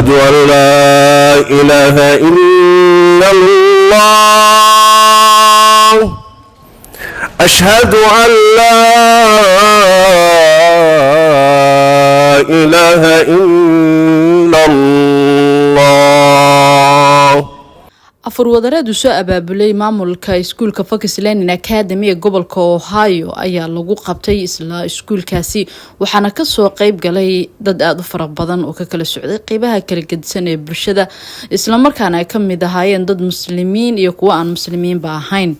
أشهد أن لا إله إلا الله. أشهد أن لا إله إلا الله. Afur wadareed uu soo abaabulay maamulka iskuulka Focus Learning Academy ee gobolka Ohio ayaa lagu qabtay isla iskuulkaasi, waxaana kasoo qeyb galay dad aada u fara badan oo ka kala socday qeybaha kala gedisan ee bulshada, islamarkaana ay kamid ahaayeen dad Muslimiin iyo kuwo aan Muslimiinba ahayn.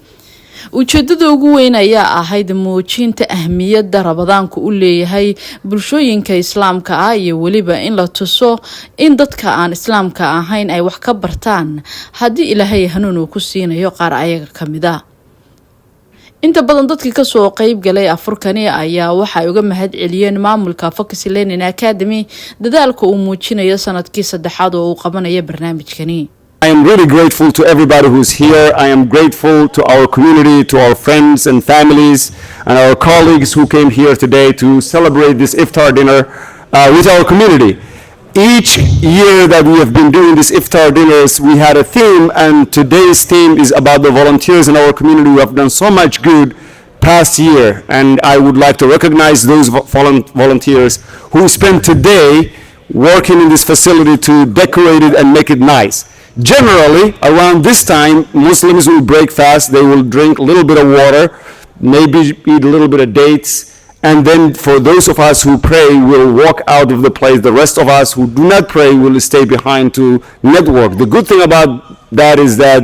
Ujeedada ugu weyn ayaa ahayd muujinta ahmiyadda Ramadaanku u leeyahay bulshooyinka Islaamka ah iyo weliba in la tuso in dadka aan Islaamka ahayn ay wax ka bartaan haddii Ilaahay hanuun uu ku siinayo qaar ayaga kamid a. Inta badan dadkii kasoo qeyb galay afurkani ayaa waxay uga mahad celiyeen maamulka Focus Learning Academy dadaalka uu muujinayo sanadkii saddexaad oo uu qabanayo barnaamijkani. I am really grateful to everybody who's here. I am grateful to our community, to our friends and families, and our colleagues who came here today to celebrate this iftar dinner with our community. Each year that we have been doing these iftar dinners, we had a theme, and today's theme is about the volunteers in our community who have done so much good past year. And I would like to recognize those volunteers who spent today working in this facility to decorate it and make it nice. Generally, around this time, Muslims will break fast, they will drink a little bit of water, maybe eat a little bit of dates, and then for those of us who pray, will walk out of the place. The rest of us who do not pray will stay behind to network. The good thing about that is that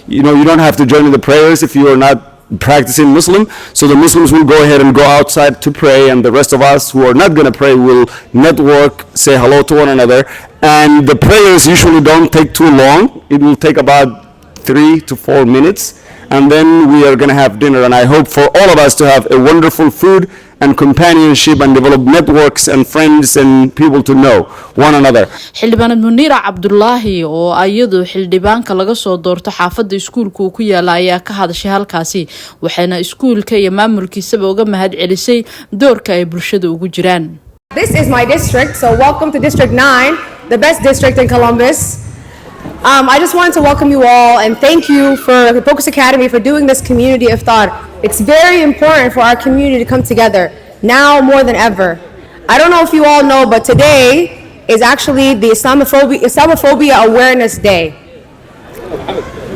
you don't have to join in the prayers if you are not practicing Muslim. So the Muslims will go ahead and go outside to pray, and the rest of us who are not going to pray will network, say hello to one another. And the prayers usually don't take too long. It will take about 3 to 4 minutes. And then we are going to have dinner. And I hope for all of us to have a wonderful food and companionship and develop networks and friends and people to know one another. Xildhibaanad Muniira Cabdulaahi, oo iyadu xildhibaanka laga soo doorto xaafadda iskuulka uu ku yaala, ayaa ka hadashay halkaasi, waxayna iskuulka iyo maamulkiisaba uga mahad celisay doorka ay bulshada ugu jiraan. This is my district, so welcome to District 9, the best district in Columbus. I just wanted to welcome you all and thank you for the Focus Academy for doing this community iftar. It's very important for our community to come together now more than ever. I don't know if you all know, but today is actually the Islamophobia Awareness Day.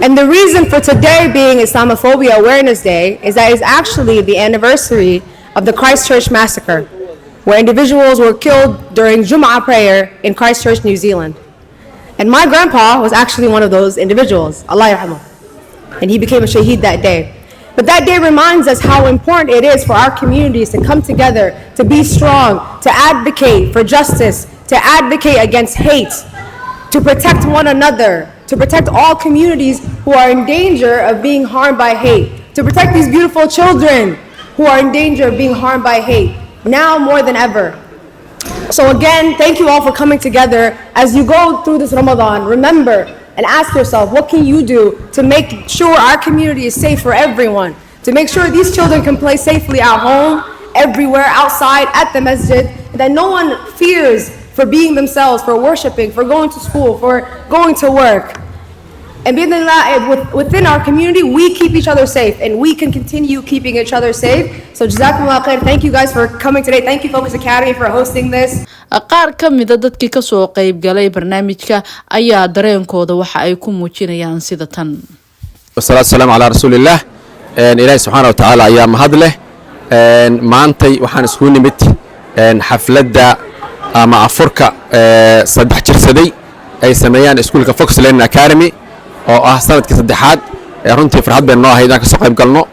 And the reason for today being Islamophobia Awareness Day is that it's actually the anniversary of the Christchurch Massacre, where individuals were killed during Jum'ah prayer in Christchurch, New Zealand. And my grandpa was actually one of those individuals, Allah yarhamuh. And he became a shaheed that day. But that day reminds us how important it is for our communities to come together, to be strong, to advocate for justice, to advocate against hate, to protect one another, to protect all communities who are in danger of being harmed by hate, to protect these beautiful children who are in danger of being harmed by hate, now more than ever. So again, thank you all for coming together. As you go through this Ramadan, remember and ask yourself, what can you do to make sure our community is safe for everyone? To make sure these children can play safely at home, everywhere, outside, at the masjid, and that no one fears for being themselves, for worshiping, for going to school, for going to work. And bi'idhnillah, within our community, we keep each other safe and we can continue keeping each other safe. So Jazakumullah khair. Thank you guys for coming today. Thank you, Focus Academy, for hosting this. Qaar ka mida dadkii kasoo qeyb galay barnaamijka ayaa dareenkooda waxa ay ku muujinayaan sida tan. Wasalaatu wasalaamu calaa rasuulillaah. Ilaahi subxaana wa tacaala ayaa mahad leh. Maantay waxaan iskugu nimid xafladda ama afurka 3 jirsaday ay sameeyaan iskuulka Focus Learning Academy, oo ah sanadkii saddexaad. Runtii farxad baynu noo ahayd inaan kasoo qayb galno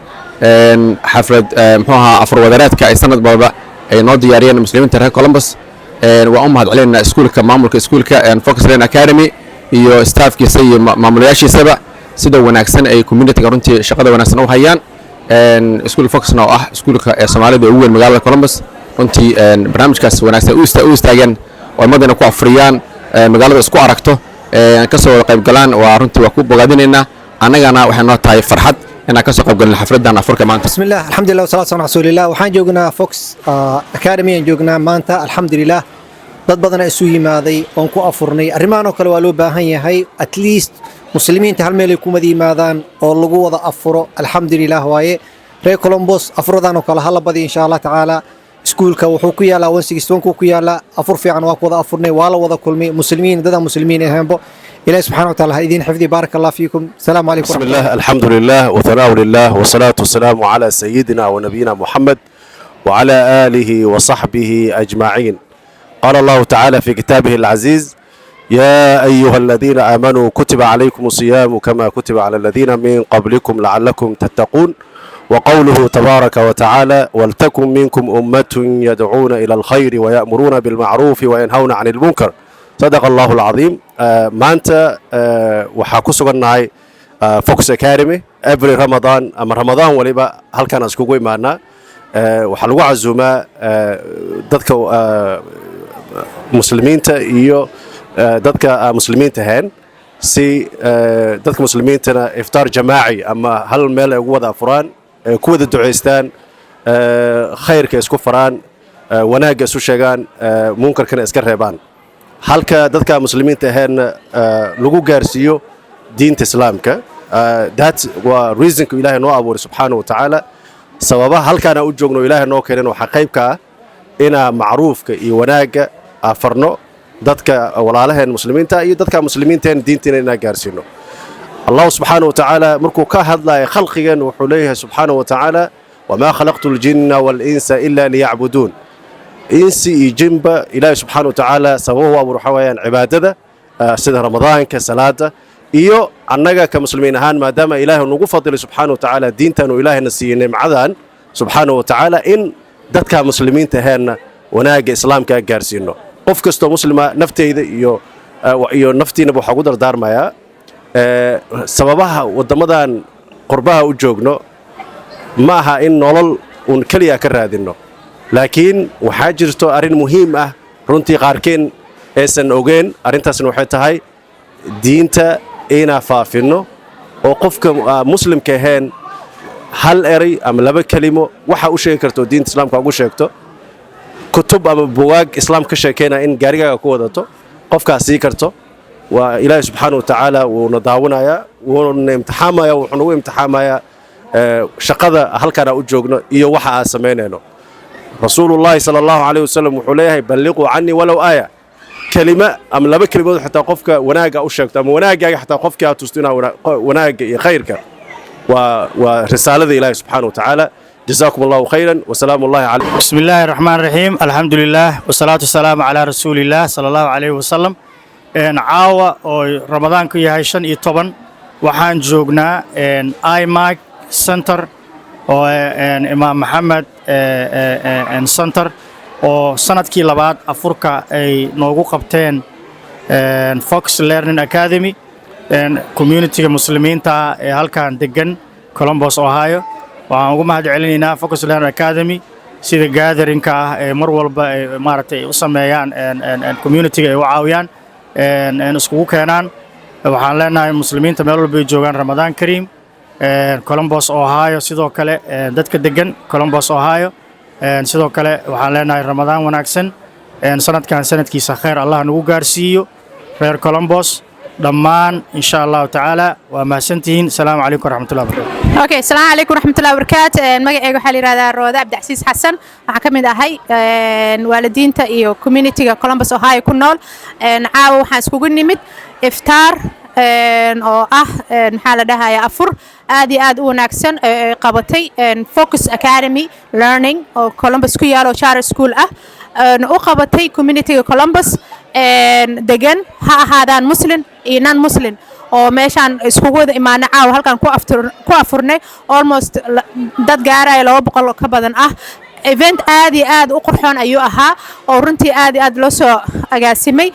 xaflad, muxuu ahaa, afur wadareedka ay sanad walba ay noo diyaariyeen Muslimiinta reer Columbus. Waan u mahad celinaynaa iskuulka, maamulka iskuulka Focus Learning Academy iyo staffkiisa iyo maamulayaashiisaba, sida wanaagsan ay communityga runtii shaqada wanaagsan u hayaan. Iskuulka Focusna, oo ah iskuulka ee Soomaalida ugu weyn magaalada Columbus, runtii barnaamijkaas wanaagsan u istaageen oo ummaddana ku afriyaan, magaalada isku aragto, ka soo wada qayb galaan, waa runtii waa ku bogaadinaynaa. Annagana waxay noo tahay farxad inaan ka soo qayb galno xafladdan afurka maanta. Bismillah, alxamdulilah, wasalaatu ala rasuulillah. Waxaan joognaa Focus Academy aan joognaa maanta, alxamdulilah. Dad badana isu yimaaday oon ku afurnay. Arrimahan oo kale waa loo baahan yahay, at least muslimiinta hal meelay kumada yimaadaan oo lagu wada afuro. Alxamdulilah waaye. Reer Columbus, afuradan oo kale hala badiyo, insha Allah tacaala. Iskuulka wuxuu ku yaalaa 161 ku yaalaa. Afur fiican waa ku wada afurnay, waa la wada kulmay, muslimiin, dadaan muslimiin ahaanbo. Ilahi subxana wa taala ha idiin xifdi. Baaraka Allah fiikum. Asalaamu calaykum. بسم الله، الحمد لله، وثناء لله، والصلاة والسلام على سيدنا ونبينا محمد وعلى آله وصحبه أجمعين. قال الله تعالى في كتابه العزيز: يا أيها الذين آمنوا كتب عليكم الصيام كما كتب على الذين من قبلكم لعلكم تتقون. وقوله تبارك وتعالى: ولتكن منكم أمة يدعون إلى الخير ويأمرون بالمعروف وينهون عن المنكر. صدق الله العظيم. Maanta waxaa ku sugannahay Focus Academy. Every Ramadan ama Ramadaan waliba halkaan iskugu imaanaa. Waxaa lagu casuumaa dadka muslimiinta iyo dadka aan muslimiinta ahayn, si dadka muslimiintana iftaar jamaaci ama hal meel ay ugu wada afuraan, ay ku wada ducaystaan, khayrka isku faraan, wanaagga isu sheegaan, munkarkana iska reebaan, halka dadka muslimiinta ahaynna lagu gaarsiiyo diinta Islaamka. That waa reasonku Ilaahay noo abuuray subxaanahu wa tacaala. Sababaha halkaana u joogno Ilaahay noo keenan waxaa qayb ka ah inaa macruufka iyo wanaagga afarno dadka walaalaheen muslimiinta iyo dadka muslimiinteen, diintiina inaa gaarsiino. Allah subxaanahu wa tacaala markuu ka hadlaya khalqigeenna, wuxuu leeyahay subxaanahu wa tacaala: وما خلقت الجن والإنس إلا ليعبدون. Insi iyo jinba Ilaahay subxaana wa tacaala sababuhu abuur waxaa weeyaan cibaadada, sida Ramadaanka, salaada, iyo annaga ka muslimiin ahaan, maadaama Ilaahay nagu fadilay subxaana wa tacaala diintan uu Ilaahayna siiyey nimcadan subxaana wa tacaala, in dadka muslimiinta aheenna wanaagga Islaamka gaarsiino. Qof kastoo muslima, nafteyda iyo naftiinaba waxaa ugu dardaarmayaa sababaha waddamadan qurbaha u joogno ma aha in nolol uun keliya ka raadinno, laakiin waxaa jirto arrin muhiim ah runtii qaarkeen aysan ogeen. Arrintaasna waxay tahay diinta inaa faafinno, oo qofka muslimka ahayn hal eray ama laba kelimo waxa u sheegi karto diinta Islaamka ugu sheegto, kutub ama bugaag Islaam ka sheekeynaya in gaarigaaga ku wadato, qofkaas sii karto, waa Ilaahay subxaana wa tacaala wuuna daawanayaa, wuuna imtixaamaya, wuxuu nagu imtixaamayaa shaqada halkaan aan u joogno iyo waxa aan samaynayno. Rasuulullaahi sala Allahu calayh wasalam wuxuu leeyahay: بلغوا عني ولو آية. Kelima ama laba kelimood xitaa qofka wanaagga u sheegto, ama wanaaggaaga xitaa qofkii aad tusto inaa wanaagga iyo khayrka, waa risaalada Ilaahay subxaana wa tacaala. جزاكم الله خيرا وسلام الله عليكم. بسم الله الرحمن الرحيم، الحمد لله والصلاة والسلام على رسول الله صلى الله عليه وسلم. Caawa oo Ramadaanku yahay 15, waxaan joognaa IMAC Center oo Imaam Maxamed Center, oo sanadkii labaad afurka ay noogu qabteen Fox Learning Academy, community-ga muslimiinta ee halkan degan Columbus, Ohio. Waxaan ugu mahad celinaynaa Focus Learning Academy sida gathering-ka ah ee mar walba ay maaragtay u sameeyaan, community-ga ay u caawiyaan, iskugu keenaan. Waxaan leenahay muslimiinta meel walba ay joogaan, Ramadaan Kariim. Columbus, Ohio, sidoo kale dadka degan Columbus, Ohio, sidoo kale waxaan leenahay Ramadaan wanaagsan. Sanadkan sanadkiisa khayr Allah nagu gaarsiiyo. Reer Columbus dhammaan, insha Allahu tacaala, waa mahadsantihiin. Asalaamu calaykum waraxmatullahi wabarakatu. Okay, asalaamu calaykum waraxmatullahi wabarakaatu. Magacayga waxaa la yihahdaa Rooda Cabdicasiis Xasan. Waxaan ka mid ahay waalidiinta iyo community-ga Columbus, Ohio ku nool. Caawa waxaan iskugu nimid iftaar oo ah, maxaa la dhahaya, afur aad iyo aad u wanaagsan qabatay Focus Academy Learning oo Columbus ku yaalo, charter school ah, u qabatay community-ga Columbus degan, ha ahaadaan Muslim iyo non Muslim, oo meeshaan iskugu wada imaana. Caawa halkaan ku afurnay almost dad gaaraya 200 oo ka badan ah. Event aad iyo aad u qurxoon ayuu ahaa, oo runtii aad iyo aad loo soo agaasimay.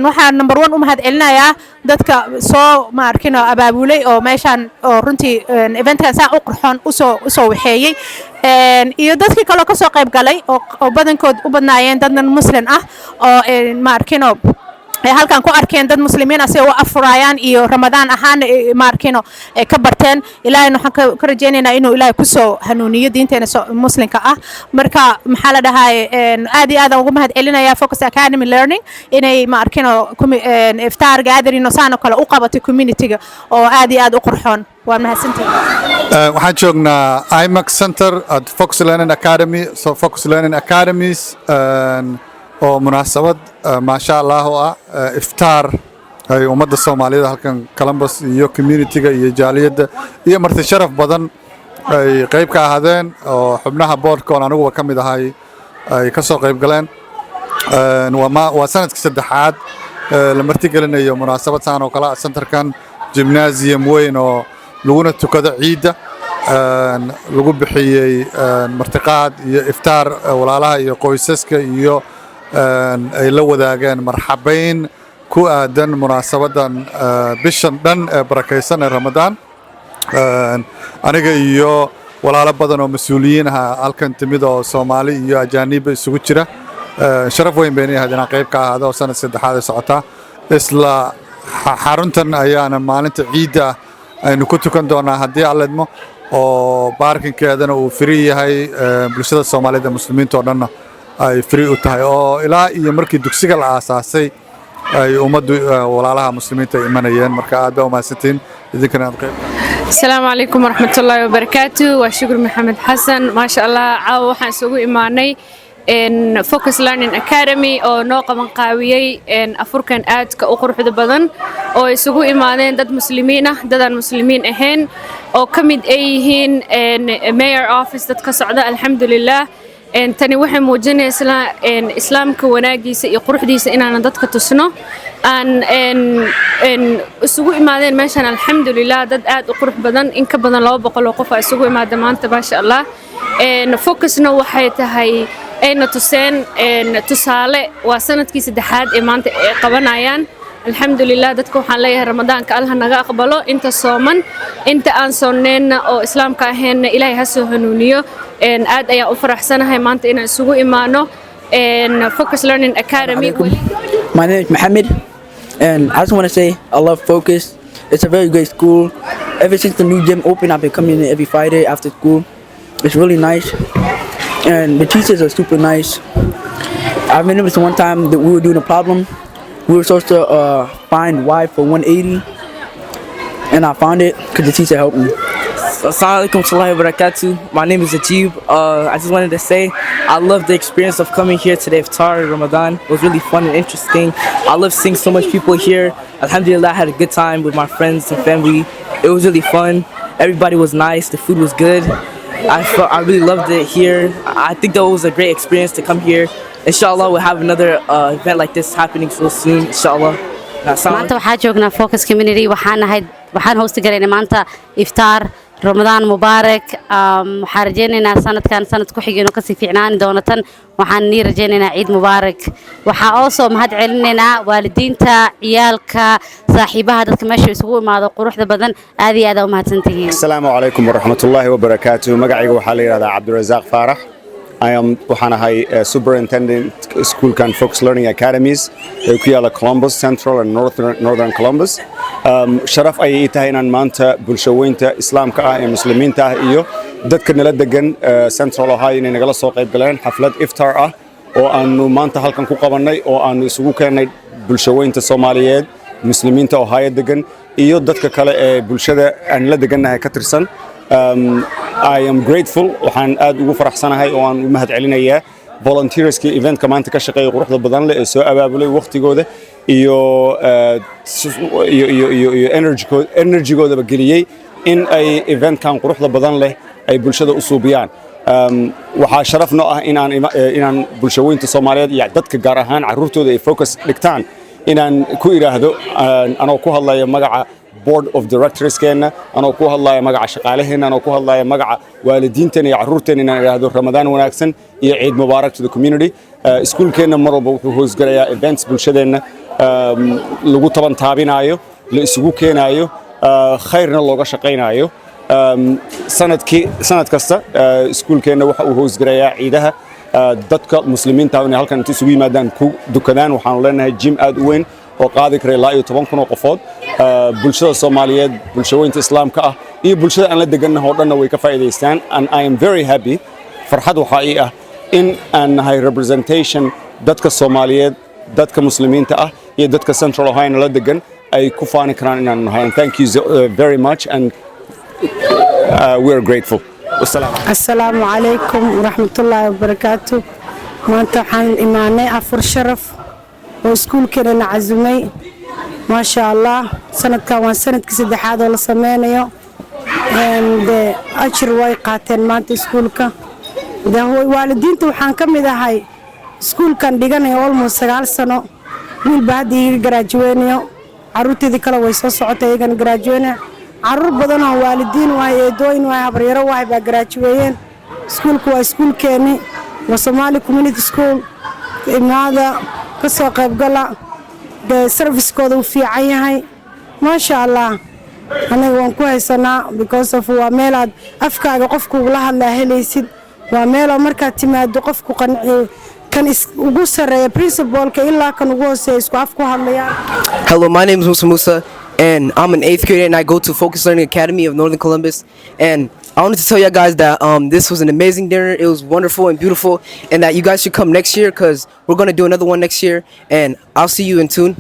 Waxaan number one u mahad celinayaa dadka soo maarkino abaabulay oo meeshaan oo runtii eventkan saa u qurxoon usoo waxeeyey, iyo dadkii kaloo kasoo qayb galay oo badankood u badnaayeen dadnan Muslim ah oo maarkino. Ay halkan ku arkeen dad Muslimiin ah si u afurayaan iyo Ramadaan ahaan maarkino ay ka barteen. Ilaahayna waxaan ka rajaynaynaa inuu Ilaahay kusoo hanuuniyo diinteena Muslimka ah. Marka maxaa la dhahay, aad iyo aad aan ugu mahad celinayaa Focus Academy Learning inay maarkino iftaar gathering oo saan oo kale u qabatay community-ga oo aad iyo aad u qurxoon. Waa mahadsantihiin. Waxaan joognaa IMAX Center at Focus Learning Academy, so Focus Learning Academies oo munaasabad maasha Allah oo ah iftaar ay ummadda Soomaaliyeed halkan Columbus iyo community-ga iyo jaaliyadda iyo marti sharaf badan ay qayb ka ahaadeen, oo xubnaha boardka oon aniguba ka mid ahay ay ka soo qayb galeen. Waa sanadkii saddexaad la martigelinayo munaasabad saan oo kale ah, centerkan gymnasium weyn oo laguna tukado ciidda, lagu bixiyey martiqaad iyo iftaar walaalaha iyo qoysaska iyo ay la wadaageen marxabayn ku aadan munaasabadan bishan dhan ee barakaysan ee Ramadaan. Aniga iyo walaalo badan oo mas-uuliyiin ah halkan timid oo Soomaali iyo ajaaniibba isugu jira, sharaf weyn bayna ahayd inaan qayb ka ahaado oo sanad saddexaad ay socotaa. Isla xaruntan ayaana maalinta ciidda aynu ku tukan doonaa haddii Alla idmo, oo parking-keedana uu free yahay, bulshada Soomaaliyeed ee Muslimiinta oo dhanna ay free u tahay, oo ilaa iyo markii dugsiga la aasaasay ay ummaddu walaalaha Muslimiinta ay imanayeen. Marka aad baa umahadsantihiin idinkana aad qayb. Asalaamu calaykum waraxmatullaahi wabarakaatu. Waa Shukur Maxamed Xasan. Maasha Allah, caawa waxaan isugu imaanay Focus Learning Academy oo noo qaban qaawiyey afurkan aadka u quruxda badan, oo isugu imaadeen dad Muslimiin ah, dadaan Muslimiin ahayn, oo ka mid ay yihiin mayor office dad ka socda. Alxamdulilah, tani waxay muujinaysaa Islaamka wanaagiisa iyo quruxdiisa inaanan dadka tusno aan isugu imaadeen meeshan. Alxamdulilah, dad aad u qurux badan, in ka badan 200 oo qof aa isugu imaada maanta, maasha Allah. Focusna waxay tahay ayna tuseen tusaale. Waa sanadkii saddexaad ee maanta ay qabanayaan. Alxamdulilah, dadka waxaan leeyahay Ramadaanka Allah naga aqbalo, inta sooman, inta aan soonneenna oo Islaamka ahaynna Ilaahay ha soo hanuuniyo. Aad ayaan u faraxsanahay maanta inaan isugu imaano Focus Learning Academy. My name is Mohammed, and I just want to say I love Focus. It's a very great school. Ever since the new gym opened, I've been coming in every Friday after school. It's really nice, and the teachers are super nice. I remember this one time that we were doing a problem. We were supposed to find y for 180, and I found it because the teacher helped me. Assalamu alaikum warahmatullahi wabarakatuh. My name is Ajib. I just wanted to say I love the experience of coming here today, Iftar Ramadan. It was really fun and interesting. I love seeing so much people here. Alhamdulillah, I had a good time with my friends and family. It was really fun. Everybody was nice. The food was good. I really loved it here. I think that was a great experience to come here. Inshallah, we'll have another event like this happening so soon. Inshallah. Assalamu Maanta waxaa joognaa Focus Community. Waxaan ahayd, waxaan host garaynay maanta iftaar. Ramadaan mubaarak. Waxaan rajaynaynaa sanadkan sanad ku xigay inuu kasii fiicnaani doono tan. Waxaan nii rajaynaynaa ciid mubaarak. Waxaa oosoo mahad celinaynaa waalidiinta, ciyaalka, saaxiibaha, dadka meesha isugu imaado quruxda badan. Aad iyo aad aa u mahadsantihiin. Asalaamu calaykum waraxmatullaahi wabarakaatuh. Magacayga waxaa la yidhahdaa Cabdirasaaq Faarax. I am waxaan ahay superintendent schoolkan Focus Learning Academies ee ku yaala Columbus Central and Northern Columbus. Sharaf ayay ii tahay inaan maanta bulshaweynta Islaamka ah ee Muslimiinta ah iyo dadka nala degan Central Ohio inay nagala soo qayb galeen xaflad iftar ah oo aanu maanta halkan ku qabannay, oo aanu isugu keennay bulshaweynta Soomaaliyeed, Muslimiinta Ohio degan iyo dadka kale ee bulshada aan la degannahay ka tirsan. I am grateful, waxaan aad ugu faraxsanahay oo aan u mahad celinayaa volunteerskii eventka maanta ka shaqeeya quruxda badan leh ee soo abaabulay waqtigooda iyo energygoodaba geliyey in ay eventkan quruxda badan leh ay bulshada u suubiyaan. Waxaa sharaf noo ah inaan bulshaweynta Soomaaliyeed iyo dadka gaar ahaan carruurtooda ay Focus dhigtaan inaan ku idhaahdo, anoo ku hadlaya magaca board of directorskeenna, anoo ku hadlaya magaca shaqaalaheenna, anoo ku hadlaya magaca waalidiinteena iyo carruurteena, inaan idhaahdo Ramadaan wanaagsan iyo ciid mubaarak to the community. Iskuulkeenna mar walba wuxuu host garayaa events bulshadeenna lagu taban taabinaayo, la isugu keenaayo, khayrna looga shaqaynaayo. Sanadkii sanad kasta iskuulkeenna waxa uu host garayaa ciidaha dadka Muslimiinta inay halkan inta isugu yimaadaan ku dukadaan. Waxaanu leenahay gym aad u weyn. oo qaadi kara ilaa iyo 10,000 oo qofood. Bulshada Soomaaliyeed, bulshooyinka Islaamka ah iyo bulshada aan la degannahay oo dhanna way ka faa'iidaystaan. And I am very happy, farxad waxaa ii ah in aan nahay representation dadka Soomaaliyeed, dadka Muslimiinta ah iyo dadka Central Ohio la degan ay ku faani karaan inaan nahay. And thank you very much and we are grateful. Wasalaam. Asalaamu calaykum waraxmatullaahi wabarakaatu. Maanta waxaan imaanay afur sharaf oo iskuulkeenana casumay, maasha Allah. Sanadkan waa sanadkii saddexaad oo la sameynayo. De ajir way qaateen maanta iskuulka. De waalidiinta waxaan ka mid ahay iskuulkan dhiganayo almost 9 sano. Wiilba hadda iiga graduate-eynayo, caruurteedii kale way soo socotay, iyagana graduate-eynaya. Caruur badan oo waalidiin wahay, eedooyin wahay, habaryaro wahay baa graduate-eeyeen. Iskuulku waa iskuulkeenni, waa Somali Community School. Imaada, ka soo qaybgala. Dee service-kooda uu fiican yahay, maasha Allah. Anaga waan ku haysanaa because of waa meelaad afkaaga qofku ugula hadlaa helaysid. Waa meeloo markaad timaado qofku qanciyo, kan ugu sarreeya principalka ilaa kan ugu hooseeya isku af ku hadlayaan. Hello, my name is Musa Musa, and I'm an eighth grader, and I go to Focus Learning Academy of Northern Columbus. And I wanted to tell you guys that this was an amazing dinner. It was wonderful and beautiful, and that you guys should come next year because we're gonna do another one next year. And I'll see you in tune.